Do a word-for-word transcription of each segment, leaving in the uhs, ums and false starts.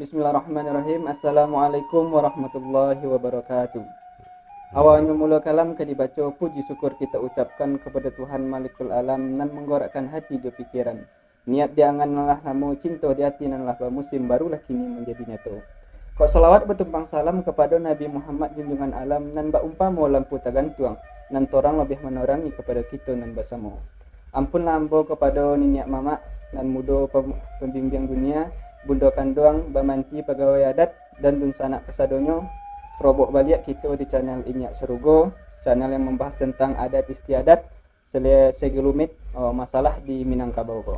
Bismillahirrahmanirrahim. Assalamualaikum warahmatullahi wabarakatuh. Awalnyo mulo kalam ka dibaco, puji syukur kita ucapkan kepada Tuhan Malikul Alam nan menggorakkan hati jo pikiran. Niat di angan nan lah lamo, cinto di ati nan lah bamusim, barulah kini manjadi nyato. Kok salawat batumpang salam kapado Nabi Muhammad junjungan alam, nan baumpamo lampu tagantuang, nan torang labiah manorangi kapado kito nan basamo. Ampunlah ambo kapado niniak mamak, nan mudo pem-, pambimbiang dunia, bundo kanduang, bamanti pagawai adat, dan dunsanak kasadonyo. Sarobok baliak kito di channel Inyiak Sarugo, channel yang membahas tentang adat istiadat, sele-, segelumit, oh, masalah di Minangkabau ko.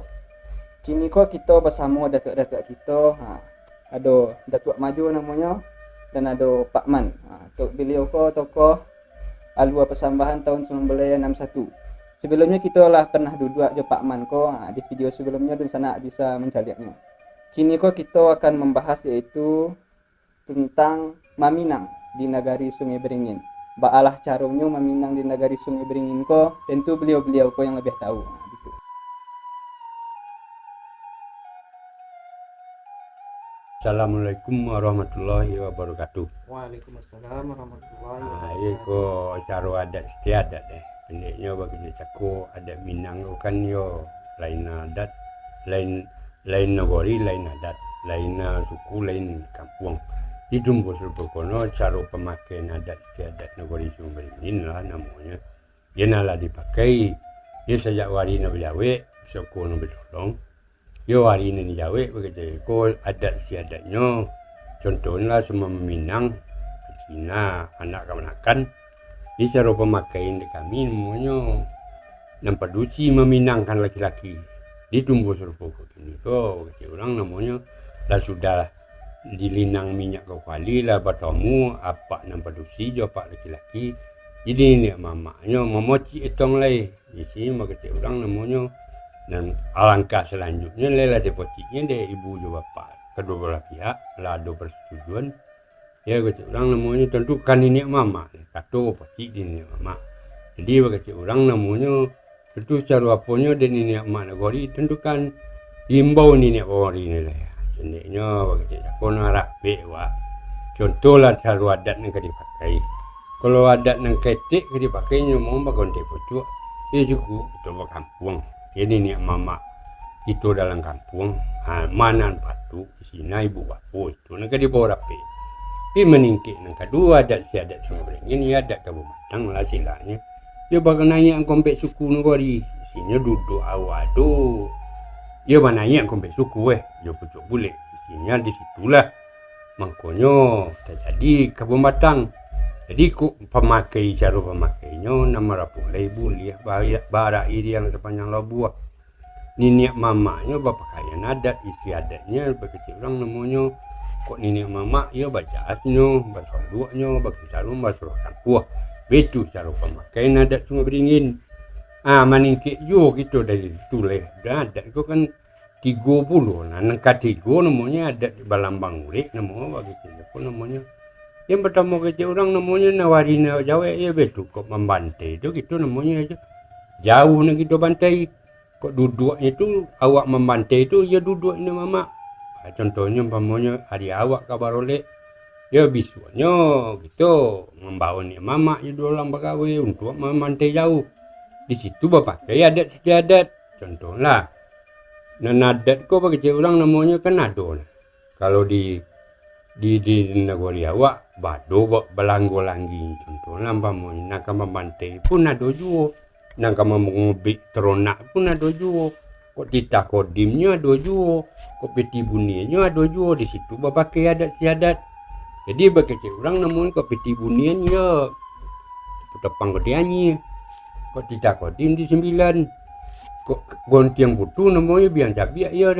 Kini ko kito basamo datuak-datuak kito, ha, ado Datuak Majo namonyo, dan ado Pak Man. Ha, tu beliau ko tokoh Alua Pasambahan tahun sembilan belas enam satu. Sebelumnyo kito lah pernah duduak jo Pak Man ko, ha, di video sebelumnyo dunsanak bisa mancaliaknyo. Kini ko kito akan mambahas yaitu tentang maminang di nagari Sungai Beringin. Baalah caronyo maminang di nagari Sungai Beringin ko, tentu beliau-beliau ko yang labiah tahu. Ha, gitu. Assalamualaikum warahmatullahi wabarakatuh. Waalaikumsalam warahmatullahi wabarakatuh. Ah, iyo ko caro adat istiadat, eh. Pendeknyo, bak kito cako, adat Minang ko kan yo lain adat, lain, lain nagori, lain adat, lain suku, lain kampuang. Di Tumbuah Sarupo ko no caro pamakaian adat istiadat nagori Sungai Beringin lah namonyo. Iyo nan lah dipakai, iyo sajak wari nan bajawek, soko nan batolong. Iyo wari nan dijawek, bak kito ko adat istiadatnyo. Contohnyo lah, samo maminang, sina anak kamanakan. Di caro pamakaian di kami namonyo, nan padusi maminangkan laki-laki. Di Tumbuah Sarupo ko kini ko, bak kito urang namonyo, lah sudah dilinang minyak ka kuali, lah batamu apak nan padusi jo apak laki-laki. Jadi niniak mamaknyo mamocik etong lai. Di siko bak kito urang namonyo, nan alangkah salanjutnyo lai lah dipociknyo dek ibu jo bapak. Kaduo balah pihak lah ado parsajujuan. Yo, bak kito urang namonyo tantukan niniak mamak, kato pocik di niniak mamak. Jadi bak kito urang namonyo, tantu caro aponyo dek niniak mamak nagori tantukan, diimbau niniak nagori ni lai. Candeknyo bak kito cako nan rapek, wak. Contohlah caro adat nan ka dipakai. Kalau adat nan ketek ka dipakai, nyo mambao bagonte pucuak, iyo cukuik kito bakampuang. Iyo niniak mamak kito dalam kampuang, ha, ma nan patuik, sina ibu bapo, itu nan ka dibao rapek. Tapi maningkek nan kaduo, adat istiadat Sungai Beringin, iyo adat ka babatang lah silanyo. Iyo banaiak ka ompek suku nagori, isinyo duduak awak tu. Iyo banaiak ka ompek suku, eh, jo pucuak bulek, isinyo di situlah. Mangkonyo tajadi ka babatang. Jadi, kok pamakai, caro pamakainyo, nan marapo lai buliah ba-, baraia di nan sapanjang labuah. Niniak mamaknyo bapakaian adat istiadatnyo, bak kito urang namonyo. Kok niniak mamak, iyo bajasnyo, basoloknyo, bakintaruang, basolokan puah. Baitu caro pamakaian adat Sungai Beringin. Ah, maningkek juo kito dari tu lai. Adat ko kan tigo pulo. Nah, nan katigo namonyo adat balambang urek, namonyo bak kito ko namonyo. Yang partamo kito urang namonyo nan wari nan jawek, iyo baitu, kok mambantai tu kito namonyo ajo. Jauah nan kito bantai. Kok duduaknyo tu, awak mambantai tu, iyo duduak niniak mamak. Ha, contohnyo, umpamonyo, ari awak ka barolek, iyo bisuaknyo kito mambao niniak mamak jo duo urang pagawai untuak mambantai jauah. Di situ bapakai adat istiadat. Contohlah, nan adat ko bak kito urang namonyo kan ado lah. Kalau di, di, di nagori awak, bado ba-, balanggo-langgi. Contohlah, umpamonyo, nan ka mambantai pun ado juo, nan ka mangobek taronak pun ado juo, kok titah kodimnyo ado juo, kok pitih buniannyo ado juo, di situ bapakai adat istiadat. Jadi, bak kito urang namonyo kok pitih bunian, iyo tapang ka Dianyie, kok titah kodim di Sambilan, kok gontiang putu namonyo biang cabiak, iyo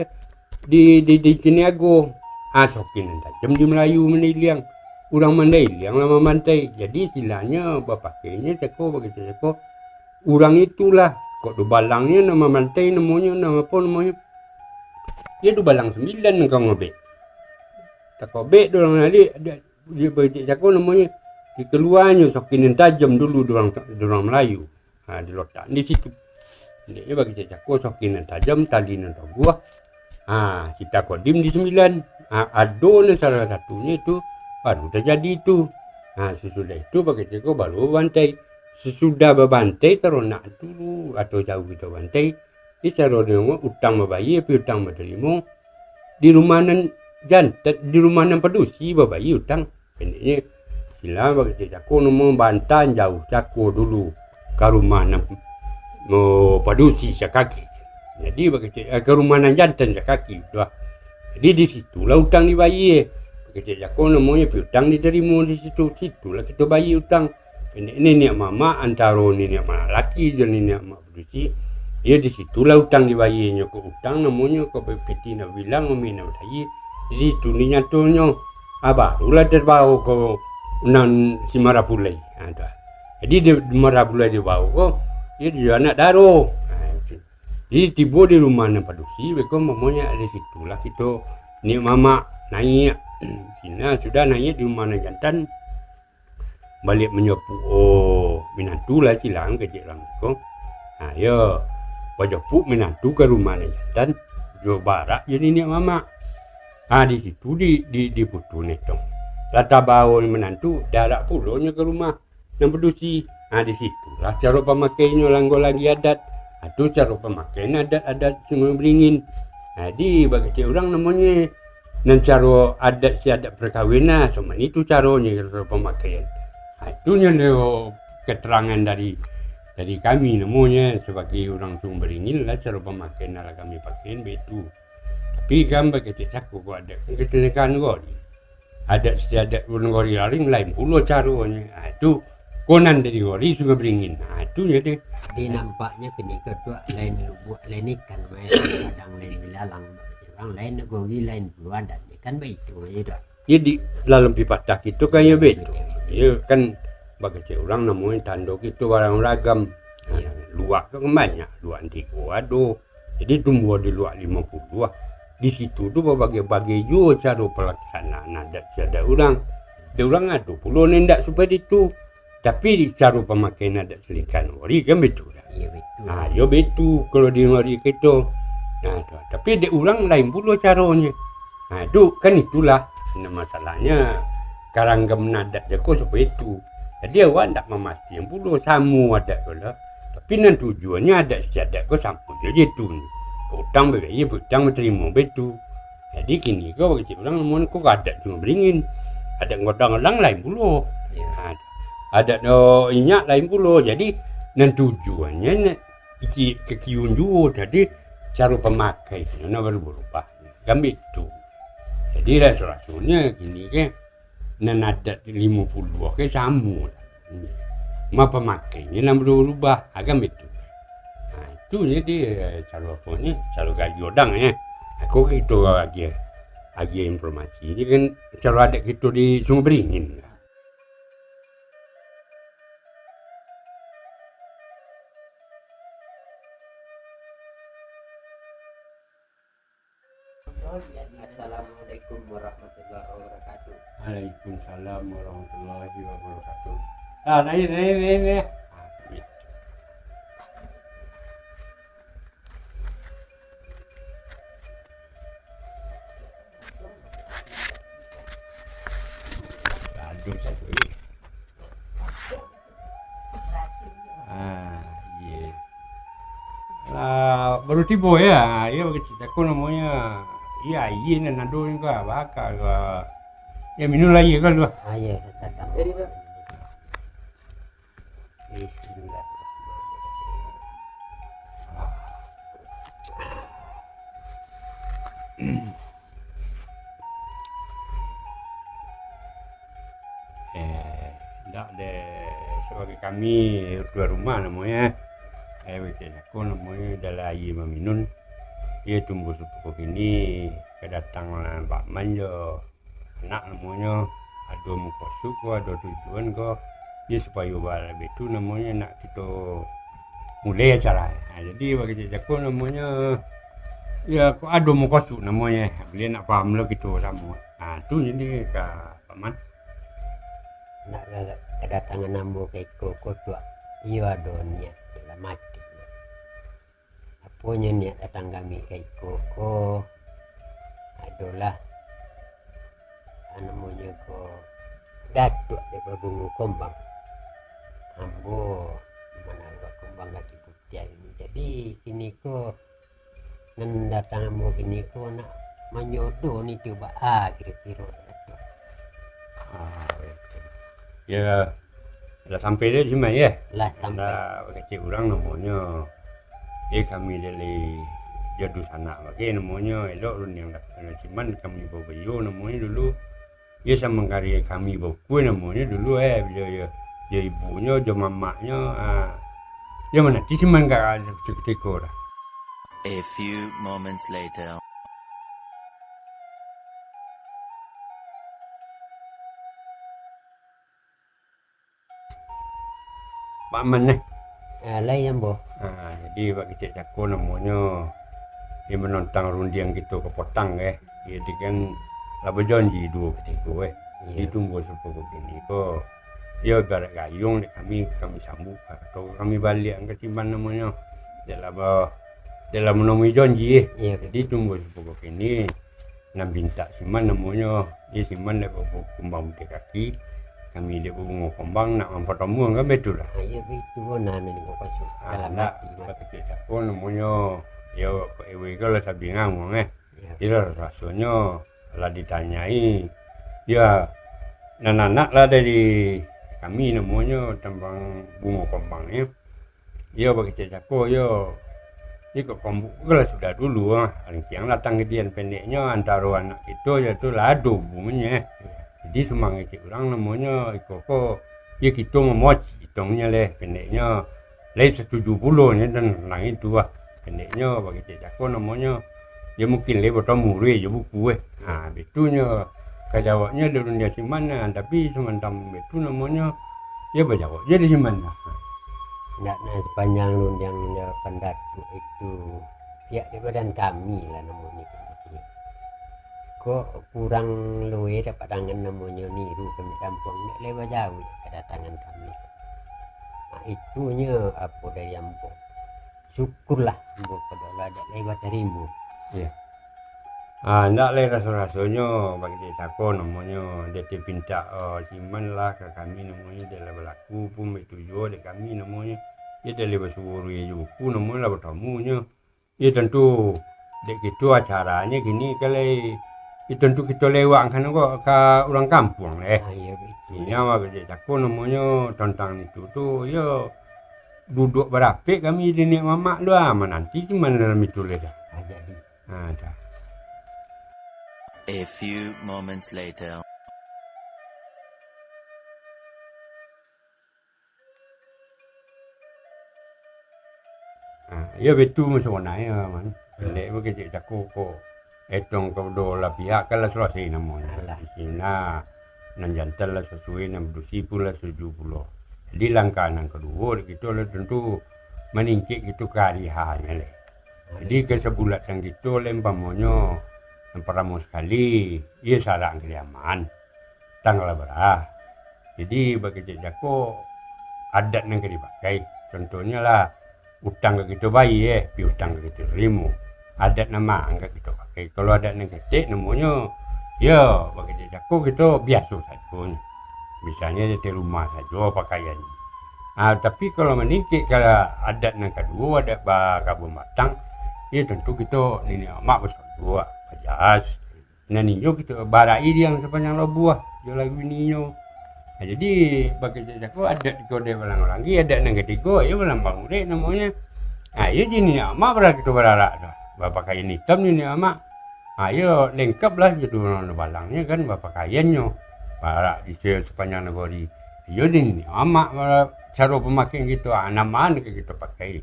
di, di, di Caniago. Ah, soki nan tajam di Malayu Mandailing. Urang Mandailing lah mambantai. Jadi, istilahnyo bapakainyo cako, bak kito cako, urang itulah. Kok dubalangnyo nan mambantai namonyo, nan apo namonyo? Iyo dubalang Sambilan nan ka ngobek. Takobek dubalang nalik, di, di, bak kito cako namonyo, dikaluanyo soki nan tajam dulu di urang, di urang Malayu. Ha, dilotak di situ. Ndeknyo bak kito cako soki nan tajam, tali nan toguah. Ha, titah kodim di Sambilan. Ha, ado nan salah satunyo tu, baru tajadi tu. Ha, sasudah itu, bakecek ko baru babantai. Sasudah babantai, taronak tu, atau jauah kito bantai, di caro nyo utang babayie, piutang batarimo, di rumah nan jantan, di rumah nan padusi babayie utang. Pendeknyo, silang bakecek cako namo bantan jauah cako dulu ka rumah nan mo padusi sakaki. Jadi bakecek, eh, ka rumah nan jantan sakaki tu lah. Jadi di situlah utang dibayie. Bakecek cako namonyo piutang ditarimo di situ. Situlah kito bayie utang. Pendeknyo niniak mamak antaro niniak mamak laki jo niniak mamak padusi, iyo di situlah utang dibayienyo. Ko utang namonyo, ko piti nak bilang, umi nak batayi. Jadi itu ni nyatonyo. Ah, barulah tabao ko nan si Marapulai. Ha, tu. Jadi di Marapulai dibao ko, iyo di anak daro. Ha, itu. Jadi tibo di rumah nan padusi, beko mamonyo di situlah kito niniak mamak naiak. Sinan sudah naiak di rumah nan jantan, baliak manjapuik, oh, minantu lah silang kecek urang ko. Ha, yo, bajapuik minantu ka rumah nan jantan, jo barak jo niniak mamak. Ha, di situ di, di, diputuih nyo tu. Lah tabao minantu, darak pulo nyo ka rumah nan padusi. Ha, di situlah caro pamakaiannyo langgo lagi adat. Ha, tu caro pamakaian adat-adat Sungai Beringin. Ha, di bakecek urang namonyo nan caro adat istiadat parkawinan, cuma itu caronyo, caro pamakaian. Ha, itu nyo keterangan dari, dari kami namonyo sabagai urang Sungai Beringin lah, caro pamakaian nan lah kami pakai baitu. Tapi kan bakecek cako ko adat kan kecelekaan ko ni. Adat istiadat urang Nagori Laring lain pulo caronyo. Ha, itu ko nan dari Nagori Sungai Beringin. Ha, itu nyo tu. Jadi nampaknyo kini ko tu lain lubuak, lain ikan, main padang, lain bilalang. Urang lain Nagori, lain pulo adat. Kan baitu ajo tu. Jadi dalam pipatah kito kan yo baitu. Yo kan bakecek urang namonyo tando kito barang ragam. Ha, luak tu kan banyak. Luak Antigo ado. Jadi tumbuah di luak limo puluah. Di situ tu babagai-bagai juo caro palaksanaan adat istiadat urang. Dek urang ado pulo nan indak supayo ditu. Tapi caro pamakaian adat Salingka Nagori kan baitu lah. Iyo, baitu. Ha, yo baitu kalau di nagori kito. Nah, tu. Tapi dek urang lain pulo caronyo. Ha, tu kan itulah. Nah, masalahnyo karanggaman adat je ko supayo itu. Jadi awak ndak mamastian pulo samo adat ko lah. Tapi nan tujuannyo adat istiadat ko samo jo je tu. Utang babayie, utang batarimo baitu. Jadi kini ko bakecek urang namonyo ko adat Sungai Beringin. Adat Godang-Godang lain pulo. Iyo. Ha, adat, oh, inyak lain pulo. Jadi nan tujuannyo nak isi kakiun juo. Jadi caro pamakai tu nan baru barubah. Kan baitu. Jadi raso-rasonyo kini ko nan adat limo puluah ko samo lah. Ma pamakainyo nan barubah, ha, kan baitu. Ha, itu nyo di, eh, caro apo nyo, caro gayuang, eh. Aku kito agiah, agiah informasi. Ini kan caro adat kito di Sungai Beringin. Assalamualaikum warahmatullahi wabarakatuh. Waalaikumsalam warahmatullahi wabarakatuh. Ah, naiak, naiak, naiak, naiak. Aduh, satu ni. Ah, iyo. Lah, baru tibo yo. Ah, iyo, bagi carito ko namonyo. Iyo, aia nan ado ni ko, baka ko. Yo, minum lah aia ko lu. Ah, iyo, datang. Bismillahirrahmanirrahim. Eh, ndak deh, sabagai kami tuan rumah namonyo. Eh, bacak jako namonyo dalam aia maminun. Iyo tumbuah supo kini, kadatangan Pak Man jo anak namonyo, ado mukasuik ko, ado tujuan ko, yo supayo baitu namonyo nak kito mulai acara. Ha, jadi bagi cako namonyo, yo, ko ado mukasuik namonyo, buliah nak paham lo kito samo. Ha, tu jadi ka Pak Man. Nak ka-, kadatangan ambo ka iko ko tu, iyo ado niat dalam ati. Aponyo niat datang kami ka iko ko, adolah Namonyo ko Datuak dek Babungo Kombang. Ambo mananggak kombang kaki putiah ini. Jadi, kini ko nan datang ambo kini ko nak manyodo ni tu baa kiro-kiro, Datuak? Ah, oke. Ya, lah sampai dek Siman, ya? Lah sampai. Lah, kecek urang namonyo. Eh, kami dari Jadu Sanak bagai namonyo, elok rundiang dah. Siman kami babayo namonyo dulu. Iyo samangkari kami baukua namonyo dulu, eh, jo, jo, jo ibunyo, jo mamaknyo, ah. Iyo mananti Siman ka sakutiko dah. A few moments later. Pak Man, eh. Ah, lai ambo. Ah, jadi Pak Kecek Cako namonyo, dia manontang rundiang kito ka potang, eh. Jadi kan lah bajanji duo katigo, eh. Iyo. Jadi tumbuah sapokok kini ko, iyo ibarat gayuang dek kami, kami sambuik, atau kami baliak ka Siman namonyo. Dek lah ba-, dek lah manamui janji, eh. Iyo, jadi betul. Tumbuah sapokok kini, nan pintak Siman namonyo, iyo Siman dek ba-, ba-, kumbang putiah kaki, kami dek Babungo Kombang nak mampatamuan kan baitu lah. Ah, iyo baitu, nah, nan ko kasuk dalam ati mah. Ah, nak bakecek cako namonyo, iyo, Pak Ewe ko lah sabingah ngomong, eh. Iyo. Iyo, rasonyo lah ditanyai, iyo, nan anak lah dari kami namonyo, Tambang Bungo Kombang, iyo. Iyo, bakecek cako, iyo. Iko kombu ko lah sudah dulu, ah. Alingkiang datang ka dian, pendeknyo antaro anak kito jo tu lah ado hubungannyo, eh. Jadi, sumangecek urang namonyo, iko ko, iyo kito mamoci itongnyo leh, pendeknyo. Lai satuju pulo nyo tantang itu, ah. Pendeknyo, bakecek cako namonyo, iyo mungkin lai batamu rueh jo buku, eh. Ha, bitunyo ka jawabnyo di rundiang Siman, nah, tapi samantang bitu namonyo, iyo bajawab juo di Siman, nah. Ndak, nah, sapanjang rundiang jawaban Datuak itu, pihak di badan kami lah namonyo. Kok kurang luwe dapat tangan namonyo niru kami kampuang, ndak lai bajawek kadatangan kami. Nah, itunyo apo dari ambo. Syukurlah ambo pado Allah dak lai batarimo. Iyo. Ah, ndak lai raso-rasonyo bakecek cako namonyo, dek pintak, eh, Siman lah ka kami namonyo, dek lah balaku pun baitu juo dek kami namonyo. Iyo dek lai basuo rueh jo buku namonyo lah batamunyo. Iyo tantu dek kito acaranyo kini ka lai, iyo tantu kito lewatkan ko ka urang kampuang leh. Ah, iyo, baitu. Iyo, bakecek cako namonyo tantang itu tu, iyo. Duduak barapek kami di niniak mamak tu, ah, mananti Siman dalam itu lai dah. Ah, jadi. Ah, dah. A few moments later. Ah, iyo, baitu maso nai, ah, man. Iyo. Lek bakecek cako ko. Etong ka udo lah pihak kan lah salasai namonyo. Alah. Di siko nan jantan lah sasuai, nan badusi pun lah satuju pulo. Jadi langkah nan kaduo dek kito lah tantu maningkek kito ka ari H-nyo leh. Jadi kasabulatan kito leh umpamonyo nan partamo sakali, iyo sarak ka Pariaman. Tanggal bara. Jadi bakecek cako adat nan ka dipakai. Contohnyo lah, utang ka kito bayie, eh, piutang ka kito tarimo. Adat nan ma nan ka kito pakai. Kalau adat nan ketek namonyo, yo, bakecek cako kito biaso sajo nyo. Misalnyo di rumah sajo pakaiannyo. Ah, tapi kalau maningkek ka adat nan kaduo, adat bakabun batang, yo tantu kito niniak mamak basoduak, bajas. Nan iyo kito barai diang sapanjang labuah, jo lagu ninyo. Nah, jadi, bakecek cako adat di Kodai Balang Ranggi, adat nan katigo, iyo Balang Pangurek namonyo. Nah, iyo jini amak bara kito bararak tu. Bapakaian itam jini amak. Nah, iyo lengkap lah jo tu balangnyo kan, bapakaiannyo. Bararak di se-, sapanjang nagori. Iyo jini amak bara caro pamakaian kito, ah, nan ma nan ka kito pakai.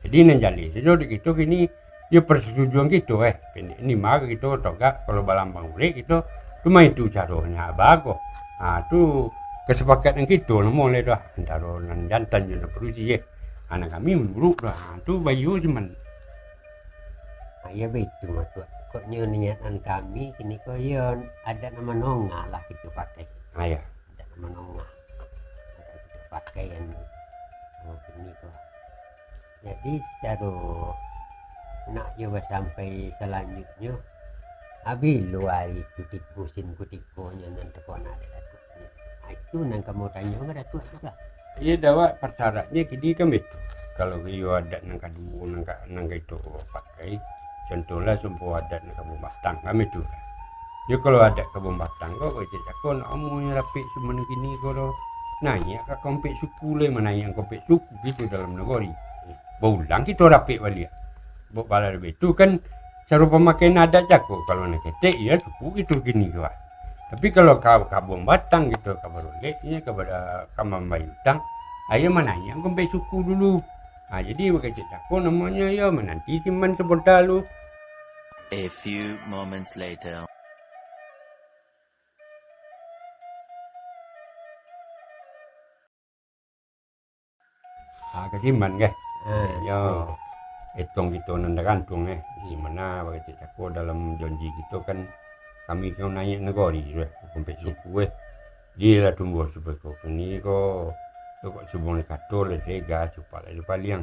Jadi, nan jaleh sajo dek kito kini, yo, persetujuan kito, eh. Pendek ni mah kito togak, kalau Balang Pangurek kito, cuma itu caronyo, bago. Ha, tu kesepakatan kito namo lai tu, ah, antaro nan jantan jo nan padusi, eh. Ha, nan kami manurut tu, ha, tu baiyo Siman. Ha, iyo baitu mah tu. Pokoknyo niatan kami kini ko, iyo, adat nan manongah lah kito pakai. Ha, iyo. Adat nan manongah. Adat kito pakai yang, oh, kini ko. Jadi, sacaro nak jo basampai salanjutnyo, Abih lo ari kutiko, sin kutikonyo nan takonak dek Datuak. Ah, itu nan ka mau tanyo ka Datuak tu lah. Iyo, dek awak, parsaratnyo kini kan baitu. Kalau iyo adat nan kaduo, nan ka, nan ka itu pakai, contohlah, sumpo adat nan Kabuang Batang, kan baitu. Yo, kalau adat Kabuang Batang ko, kecek cako, nak amonyo rapek samano kini ko doh. Naiak ka kampek suku lai, manaiak kampek suku kito dalam nagori. Baulang kito rapek baliak. Buek bala baitu kan, caro pamakaian adat cako, kalau nan ketek, iyo suku kito kini ko, ah. Tapi kalau ka, Kabuang Batang kito ka barolek, iyo ka bada, ka mambayia utang, ayo manaiak kampek suku dulu. Ha, jadi bakecek cako namonyo, iyo mananti siman sabanta lu. A few moments later. Ha, ka siman, keh? Ha, yo, iyo. Etong kito nan tagantuang, eh. Di mano bakecek cako dalam janji kito kan, kami ka naiak nagori tu, eh, kampek suku, eh. Di lah tumbuah sabanta kini ko, tu kok subuang dikato lah sega, cupak lah dipaliang.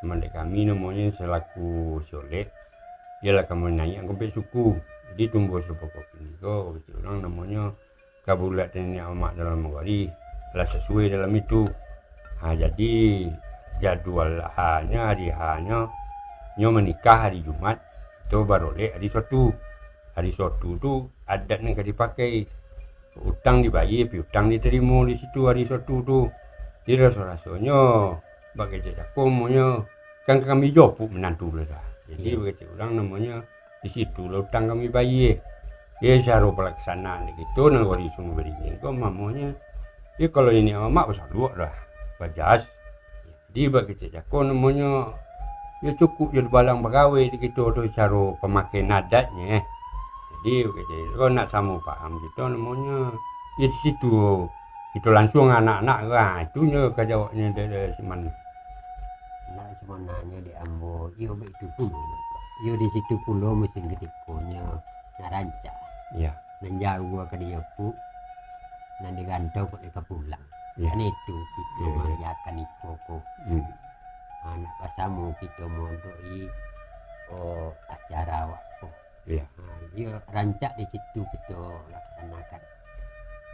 Cuman dek kami namonyo salaku si Olek, iyolah kami naiak kampek suku. Jadi tumbuah sabanta kini ko, kecek urang namonyo ka bulek niniak mamak dalam nagori, lah sasuai dalam itu. Ha, jadi jadual H-nyo, ari H-nyo, nyo manikah ari Jumat, tu barolek ari Sabtu. Ari Sabtu tu adat nan ka dipakai. Utang dibayia, piutang ditarimo di situ ari Sabtu tu. Jadi raso-rasonyo, bakecek cako namonyo, kan kami jo puak manantu lah dah. Jadi, iyo, bakecek urang namonyo, di situ lah utang kami bayia. Yo, caro palaksanaan dek kito nagori Sungai Baringin ko, mamonyo, yo, kalau niniak mamak basaluak dah, bajas. Jadi, bakecek cako namonyo, yo, cukuik jo dibalang bagawai dek kito tu caro pamakaian adatnyo, eh. Jadi, bakecek cako nak samo paham kito namonyo, yo, di situ kito lansuang anak-anak, ha, itunyo ka jawabnyo dari, dari si mano. Nah, sabananyo dek ambo, iyo baitu pulo. Iyo di situ pulo musim kutikonyo nan rancak. Iyo. Nan jauah ka diapuak, nan di rantau kok deka pulang. Iyo. Kan itu kito, iyo, iyo, marayakan iko ko. Hmm. Ha, nak basamo kito mondoki, oh, acara awak ko. Iyo. Ha, iyo rancak di situ kito laksanakan.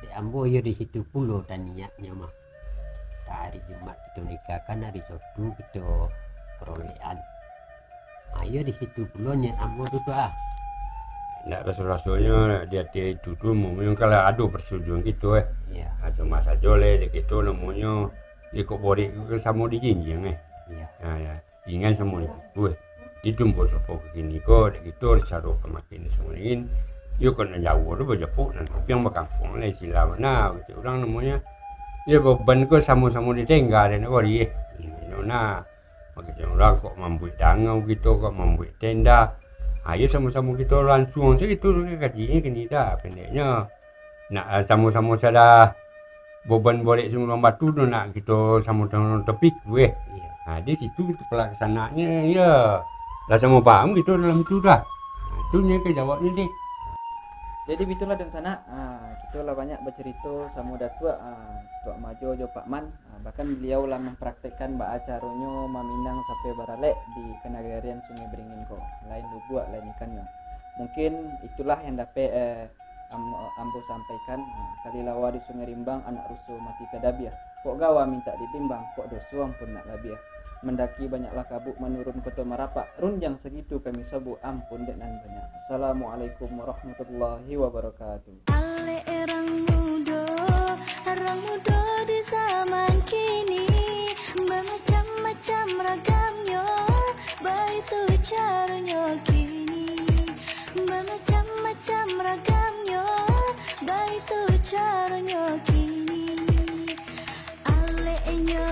Dek ambo iyo di situ pulo taniaknyo mah. Ari Jumat kito nikahkan, ari Sabtu kito parolekan. Ha, iyo di situ pulo niat ambo tu, tu ah. Ndak raso-rasonyo di ati itu tu, mungkin kalau ado persetujuan kito, eh. Iyo. Ha, cuma sajo lai dek kito namonyo ikok borek tu samo dijinjiang, eh. Iyo. Ha, iyo. Ingan samo itu, eh. Ditumbuah sopo kini ko, dek kito caro pamakaian samo ingin. Iyo kok nan jauah tu bajapuak, nan tapiang bakampuang lah istilah bana, kecek urang namonyo. Iyo beban ko samo-samo ditengga dek nagori, eh. Iyo. Nah, makecek urang kok mambuek dangau kito, kok mambuek tenda. Ha, iyo samo-samo kito lansuang sajo tu kajinyo kini dah, pendeknyo. Nak, ah, samo-samo salah boban borek sumbuang batu tu nak kito samo-samo tepik, weh. Iyo. Ha, di situ kito palaksanaannyo, iyo. Lah samo paham kito dalam itu dah. Ha, itu nyo ka jawabnyo, deh. Jadi, bitulah, dunsanak. Ha, kito lah banyak bacarito samo Datuak, ha, Tuak Majo jo Pak Man. Ha, bahkan beliau lah mampraktekkan baa caronyo maminang sampai baralek di kanagarian Sungai Beringin ko. Lain lubuak, lain ikannyo. Mungkin itulah yang dapek, eh, am-, ambo sampaikan, ha, kalilawa di Sungai Rimbang, anak ruso mati ka dabiah. Kok gawa mintak ditimbang, kok doso ampun nak labiah. Mandaki banyaklah kabuk, manurun koto marapak, runjang sagitu kami sabuik, ampun dek nan banyak. Assalamualaikum warahmatullahi wabarakatuh. Alek urang mudo, urang mudo di zaman kini, bamacam-macam ragamnyo, baitu caronyo kini. Bamacam-macam ragamnyo, baitu caronyo kini. Aleknyo